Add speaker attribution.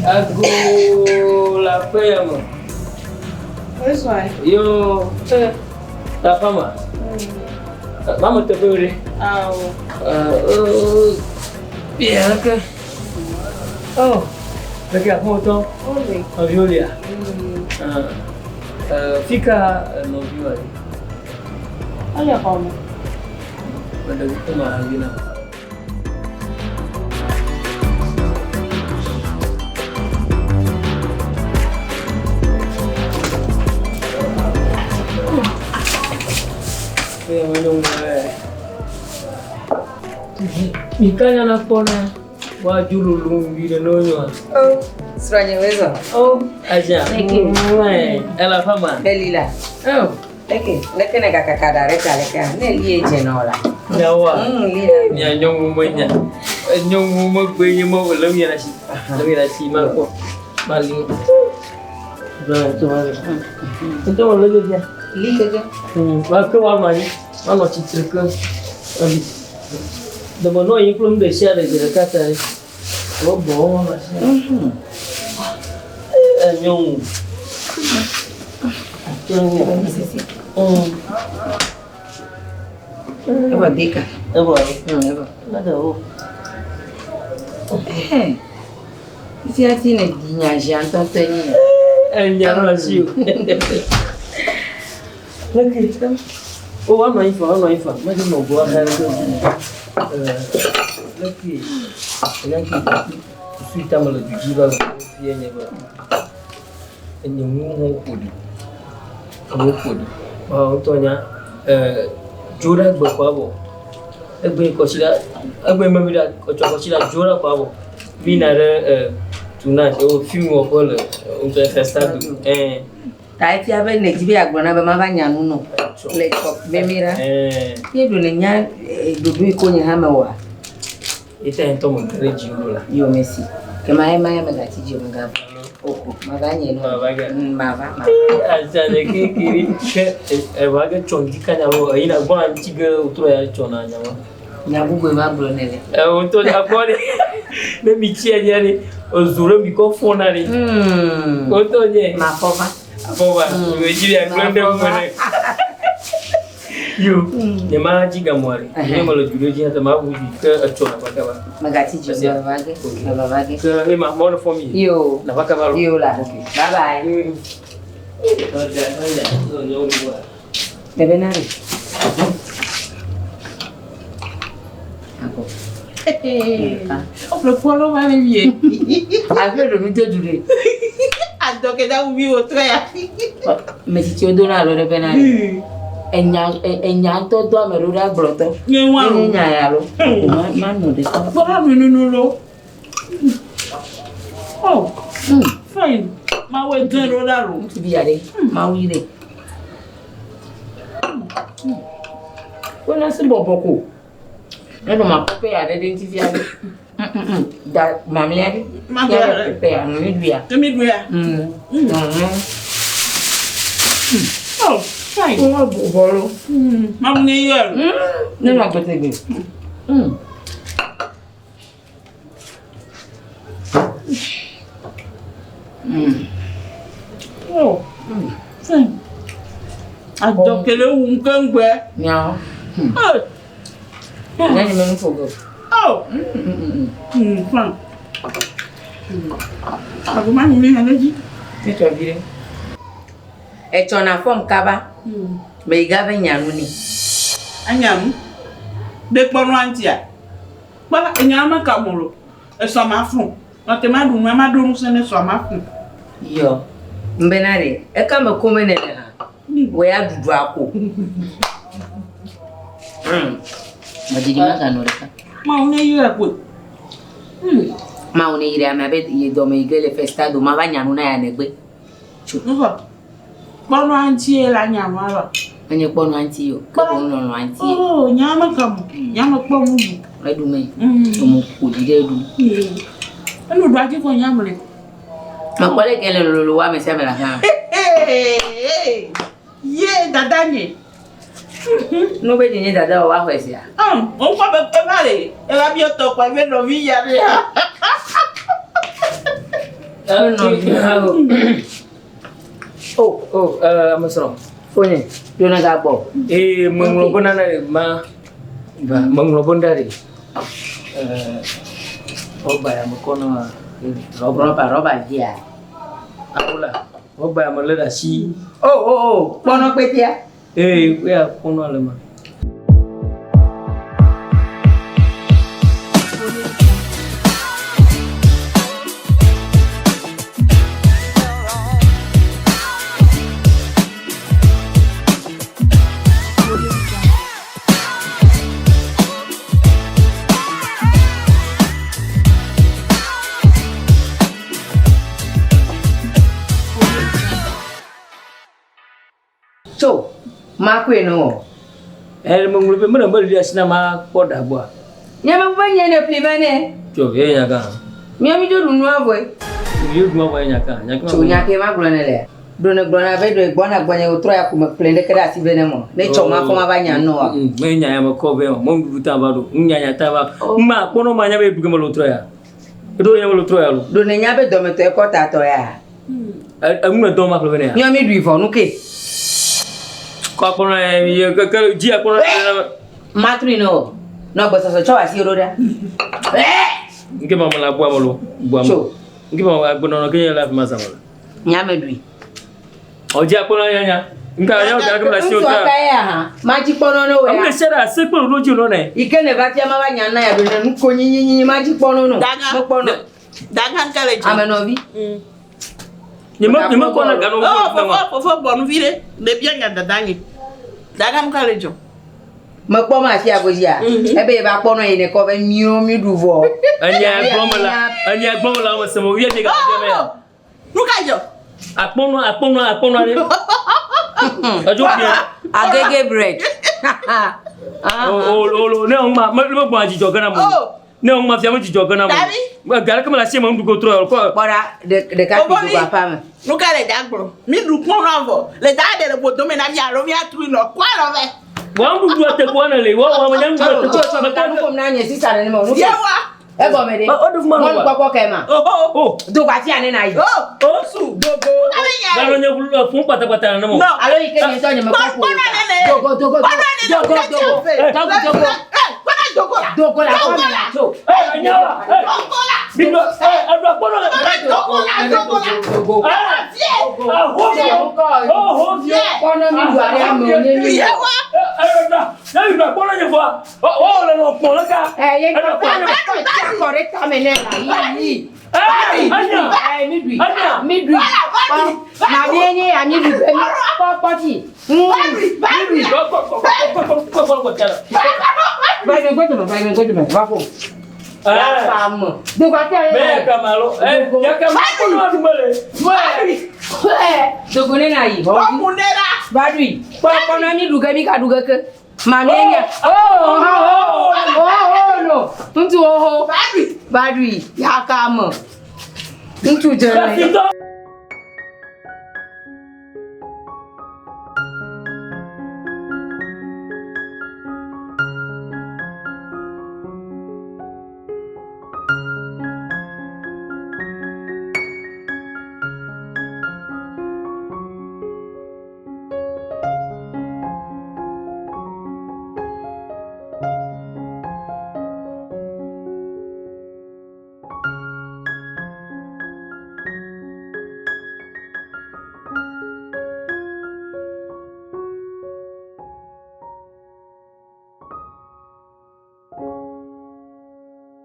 Speaker 1: Ago le aƒe ya me. Yo, la fama. Mama te ƒe ɖe.
Speaker 2: Awo.
Speaker 1: Bia ke. Oh, leke aƒe tɔ.
Speaker 2: Ole.
Speaker 1: Nɔviwo lia. Fika nɔviwoa le?
Speaker 2: Ele xɔ me.
Speaker 1: Meɖe kuku ma vi na. Mikanya na kpɔna woadzo lolo vi ɖe ne wonyoa.
Speaker 3: Oh, srɔ̃nye woe zɔ.
Speaker 1: Oh, aja. Ele aƒe ma.
Speaker 3: Meli la.
Speaker 1: Oh.
Speaker 3: Leke, leke ne gakaka ɖa ɖe ta lekea, ne li ye dze nɔ la.
Speaker 1: Nyawoa?
Speaker 3: Li la.
Speaker 1: Mia nyɔnu menya. Nyɔnu megbe nye ma wòle mia ɖe asi. Le mia ɖe asi ma kpɔ. Ma li. Ŋutɔ wòle vevia.
Speaker 3: Li keke.
Speaker 1: Wa ke woanɔ anyi. Woanɔ tsitre ke. Dɔme nɔ anyi kple nu ɖe sia ɖe zi ɖeka ta ɖe. Wobɔ wo ma si. Nyɔnu.
Speaker 3: Evɔ deka.
Speaker 1: Evɔ.
Speaker 3: Evɔ.
Speaker 1: Mede wo.
Speaker 3: Fifia ti ne di nya zia ŋutɔŋutɔe nye ya.
Speaker 1: Enya nɔ asi o. Leke. O woanɔ anyi fa, woanɔ anyi fa. Mede nɔ gbɔ axa ɖe. Leke. Enya ke susu yi ta mele du dzi va le fia nye be enye nu hã ƒo ɖi. Enu ƒo ɖi. Woawo ŋutɔ nya dzo ɖe agbe kɔ evɔ. Egbe kɔsiɖa egbe me mi ɖa etsɔ kɔsiɖa dzo ɖe kɔ evɔ. Mi na ɖe tonight o film wɔƒe le ŋutɔ festa do. Ɛɛ.
Speaker 3: Ta efia be ne dzi be yeagblɔ na be mava nya nu nɔ le tsɔ be mi ɖa.
Speaker 1: Ɛɛ.
Speaker 3: Ye ɖo ne nya ɖoɖo yi ko nye hã mewɔa.
Speaker 1: Ete ŋutɔ me ge ɖe dziwò ɖo la.
Speaker 3: Yo mesi. Ke ma ye ma ya megatsi dzi o megava. Oko mava nye nɔ.
Speaker 1: Mava ge.
Speaker 3: Mava mava.
Speaker 1: Aza le kekere ke eva ge tsɔ ŋdi kanya lo eyina gbɔna ŋuti ge wòtrɔ ya tsɔna nyama.
Speaker 3: Nya bubu ma gblɔ ne le.
Speaker 1: Ɛ wòtɔ nya kpɔ ɖe. Ne mi tsi anya ɖe ezo ɖe mi kɔ fɔna ɖe. Wòtɔ nye.
Speaker 3: Mafɔ va.
Speaker 1: Afɔ va. Wòdzi ɖe agblɔ ɖe ŋu ne. Yo, nye ma dzi gamɔa ɖe. Nye mele du ɖe dzi hã ma ʋu dzi ke etsɔ na kaba.
Speaker 3: Megatsi dzi o, meva ge. Meva ge.
Speaker 1: Ke ema mɔ ne fɔ mi.
Speaker 3: Yo.
Speaker 1: Na va kaba lo.
Speaker 3: Yo la. Bye bye. Bebe na ɖe. Akɔ.
Speaker 2: Woƒle kpɔ va le vie.
Speaker 3: Aƒe ɖo mi do du ɖe.
Speaker 2: Adɔkeda wu mi wòtrɔ ya.
Speaker 3: Ame tsitsiwo dona alo ɖe bena ɖe. Enya enya ŋutɔ do ame ɖo ɖe agblɔtɔ.
Speaker 2: Nye wa
Speaker 3: Nye nya ya lo. Ma ma nɔ ɖeka.
Speaker 2: Kpɔ mi nunu lo. Oh. Fine. Ma wɔ dɔn ɖo ɖa lo.
Speaker 3: Ŋutsuvi ya ɖe. Mawu yi ɖe. Wona si bɔbɔ ko. Ne nɔ ma kɔ peya ɖe ɖe ŋuti fia ɖe. Da mamlɛa ɖe.
Speaker 2: Mamlɛa ɖe.
Speaker 3: Peya nu mi ɖuia.
Speaker 2: Mi ɖuia. Oh, fine.
Speaker 3: Wọ́n bọ̀ lọ.
Speaker 2: Mawu ne yɔ lo.
Speaker 3: Ne nɔ gbɛtɛgbɛ.
Speaker 2: Oh, fine. Adɔkele wu ŋkeŋgbe.
Speaker 3: Nyawo.
Speaker 2: Oh.
Speaker 3: Nyɛ ni mɛ nu fo go.
Speaker 2: Oh. Fine. Agoma nu mi hã ne dzi.
Speaker 3: Ne tsɔ vi ɖe. Etsɔna fɔm kaba. Me yi ga ve nya nu nɛ.
Speaker 2: Anya nu. Ɖe kpɔnua ŋutia. Kpɔ enya me ka mo lo. Esɔ ma fún. Nɔte ma ɖu nu ma ɖo ŋusẽ ne sɔ ma fún.
Speaker 3: Yɔ. Mbena ɖe. Eka me kome ne le hã. Wò ya ɖuɖu ako. Medzidzi ma ganɔ ɖeka.
Speaker 2: Mawu ne yɔ koe.
Speaker 3: Mawu ne yi ɖe amea be ye dɔme yi ge le festa do ma va nya nu na ya negbe.
Speaker 2: Tso. Nufɔ. Kpɔnua ŋuti ye la nya nua lɔ.
Speaker 3: Menye kpɔnua ŋuti o. Ke boŋ lɔlɔa ŋuti ye.
Speaker 2: Oh, nya me ka mo. Nya me kpɔ nu ɖu.
Speaker 3: Eɖu me. Emo ƒo ɖi ɖe eɖu.
Speaker 2: Enu ɖu adzi kɔ nya me le.
Speaker 3: Mekpɔ le ke le lolo wa ame sia ame le hã.
Speaker 2: Ye dada nye.
Speaker 3: Nu be nye dada wɔ woaxɔe sia.
Speaker 2: Wokpɔ be eva le eva biɔ tɔ kɔ ebe nɔvi ya ɖe.
Speaker 1: Oh, oh, ame srɔ̃.
Speaker 3: Fonye, ɖo ne gagbɔ.
Speaker 1: Ee, meŋlɔ be nane ɖe ma, va, meŋlɔ be ŋɖa ɖe. Rɔba ya mekɔ na
Speaker 3: rɔba. Rɔba, rɔba via.
Speaker 1: Awola, rɔba ya melé ɖe asi.
Speaker 3: Oh, oh, oh, kpɔnɔ kpetia.
Speaker 1: Ee, ya kpɔnɔ le ma.
Speaker 3: Tso, makɔe ne wɔ.
Speaker 1: Ɛ meŋlɔ be mele meli ɖe asi na makpɔ ɖa gbɔa.
Speaker 3: Nye mebu be nye ne ƒli va nɛ.
Speaker 1: Tso ye nya gã.
Speaker 3: Mía mi dzo ɖu nua vɔe.
Speaker 1: Mi ɖu nua vɔe nya gã. Nya
Speaker 3: Tso nya ke ma gblɔ ne lea. Ɖo ne gblɔ na be ɖo gbɔna gbɔnye wòtrɔ ya ko me ƒle ɖeke ɖe asi vɛ ne mɔ. Ne tsɔ ma fɔ ma va nya nɔ wa.
Speaker 1: Me nya ya me kɔ vɛ o. Mo nuɖuɖu ta va ɖo. Nya nya ta va. Ma kpɔnɔ ma nya be ɖu ke me lo trɔ ya. Eɖo nya be lo trɔ ya lo.
Speaker 3: Ɖo ne nya be dɔmetɔ ekɔ ta tɔ ya.
Speaker 1: Enu me dɔn ma ƒle vɛ ne ya.
Speaker 3: Míɔ mi ɖui vɔ nu ke.
Speaker 1: Kɔ akpɔnɔ ye ke ke dzi akpɔnɔ.
Speaker 3: Ma trui ne o. Nɔ gbesɔsɔ tsɔ asi ɖo ɖa.
Speaker 1: Nke ma me la bua me lo. Bua me.
Speaker 3: Tso.
Speaker 1: Nke ma agbenɔnɔ ke nye la fi ma zã me.
Speaker 3: Nya me ɖui.
Speaker 1: Ɔdzi akpɔnɔ nya nya. Nka nya ga ke la si o
Speaker 3: Ŋutsu
Speaker 1: ta.
Speaker 3: aka ya hã. Ma dzi kpɔnɔ ne o
Speaker 1: Amu
Speaker 3: ya.
Speaker 1: le se ɖe ase kple ɖoɖo dzi nɔ ne.
Speaker 3: Yi ke ne va fia ma va nya na ya ɖo ne nu ko nyinyinyinyi ma dzi kpɔnɔ no.
Speaker 2: Daga.
Speaker 3: Mekpɔnɔ.
Speaker 2: Daga ŋka le dzi.
Speaker 3: Ame nɔvi.
Speaker 1: Nye me nye me kɔ na ganɔ
Speaker 2: Oh, fofo, fofo bɔ nu vi ɖe. Ɖevia nya dada nye. Daga ŋka le dzɔ.
Speaker 3: Mekpɔ ma afi agodzia. Ebe ye va kpɔnɔ yi ne kɔ be míwo mi ɖu vɔ.
Speaker 1: Enya gblɔm la, enya gblɔm la me se mo wiye ga de me ya.
Speaker 2: Nu ka dzɔ?
Speaker 1: Akpɔnɔ akpɔnɔ akpɔnɔ ɖe. Edzo fia.
Speaker 3: Agege bread.
Speaker 1: O o o ne o ma me me gbɔn dzidzɔ gana mo.
Speaker 2: Oh.
Speaker 1: Ne o ma fia me dzidzɔ gana mo.
Speaker 2: Davi.
Speaker 1: Ga ɖeke me le asi me nuɖuɖu trɔ kɔ.
Speaker 3: Kpɔ ɖa ɖeka
Speaker 2: Fofo
Speaker 3: kpi
Speaker 2: mi.
Speaker 3: do aƒea me.
Speaker 2: Nu ka le da gblɔ? Mi ɖu kpɔnɔ vɔ. Le da ɖe le ƒodo me na mi alo mi atrui nɔ kɔ alɔ vɛ.
Speaker 1: Wa nuɖuɖu ate ko ne le. Wa wa me nya nuɖuɖu
Speaker 3: Tso
Speaker 1: ate
Speaker 3: tso
Speaker 1: ko.
Speaker 3: me ta nu ƒom na nye sisa ɖe ne me o. Nu ke.
Speaker 2: Yewa.
Speaker 3: Egɔme ɖe.
Speaker 1: O o ɖu fuma
Speaker 3: Mɔnu
Speaker 1: wa.
Speaker 3: kpɔkpɔ ke ma.
Speaker 2: Oho.
Speaker 1: O.
Speaker 3: Do gba tia ne na yi.
Speaker 2: Oh.
Speaker 1: O.
Speaker 2: Su.
Speaker 3: Dogo.
Speaker 2: Ale nya.
Speaker 1: Galo nye ʋlu fún pátápátá ne mo.
Speaker 2: No.
Speaker 3: Alo yi ke nye ŋutɔ nye mekpɔ ƒo o
Speaker 2: Kpɔnɔ
Speaker 3: ta.
Speaker 2: ne ne.
Speaker 3: Dogo dogo
Speaker 2: Kpɔnɔ ne ne.
Speaker 3: dogo dogo. Dogo dogo.
Speaker 2: Kpɔnɔ dogo la.
Speaker 3: Dogo la kɔ me la tso.
Speaker 1: Eh nya wa. Eh.
Speaker 2: Dogo la.
Speaker 1: Bido eh aɖu akpɔnɔ.
Speaker 2: Dogo la. Dogo la.
Speaker 3: Dogo.
Speaker 1: Eh. Ah ho fio. Oh ho fio.
Speaker 3: Kpɔnɔ mi ɖu aɖe amewo ne mi.
Speaker 2: Yewa.
Speaker 1: Eh eh ne ɖu akpɔnɔ nye fua. O o le nɔ kpɔn le ka.
Speaker 3: Ɛ ye
Speaker 1: Eɖu
Speaker 3: ŋutɔ
Speaker 1: akpɔnɔ nye.
Speaker 3: kɔ tsi akɔ ɖe tame nɛ la yi yi.
Speaker 1: Eh anya.
Speaker 3: Ɛ mi ɖui.
Speaker 1: Anya.
Speaker 3: Mi ɖui. Kpɔ mami ye nye ya mi ɖui be mi kpɔ kpɔ tsi. Mi ɖui.
Speaker 1: Kɔ kɔ kɔ kɔ kɔ kɔ kɔ kɔ kɔ.
Speaker 3: Va yi me gbɔdɔ me va yi me gbɔdɔ me va ƒo.
Speaker 1: Eh.
Speaker 3: Ya fa me. Dogo ati aɖe.
Speaker 1: Bẹ́ẹ̀ kama lo. Eh ya kama akpɔnɔ aɖu mele.
Speaker 3: Ɛ dogo ne na yi.
Speaker 2: Kɔmu ne la.
Speaker 3: Va ɖui. Kpɔ kpɔnɔ mi ɖu ge mi ka ɖu ge ke. Mami ye nye. Oh oh oh oh no. Ŋutsu xoxo.
Speaker 2: Baɖui.
Speaker 3: Va ɖui. Ya ka me. Ŋutsu dze.
Speaker 1: Kasitɔ.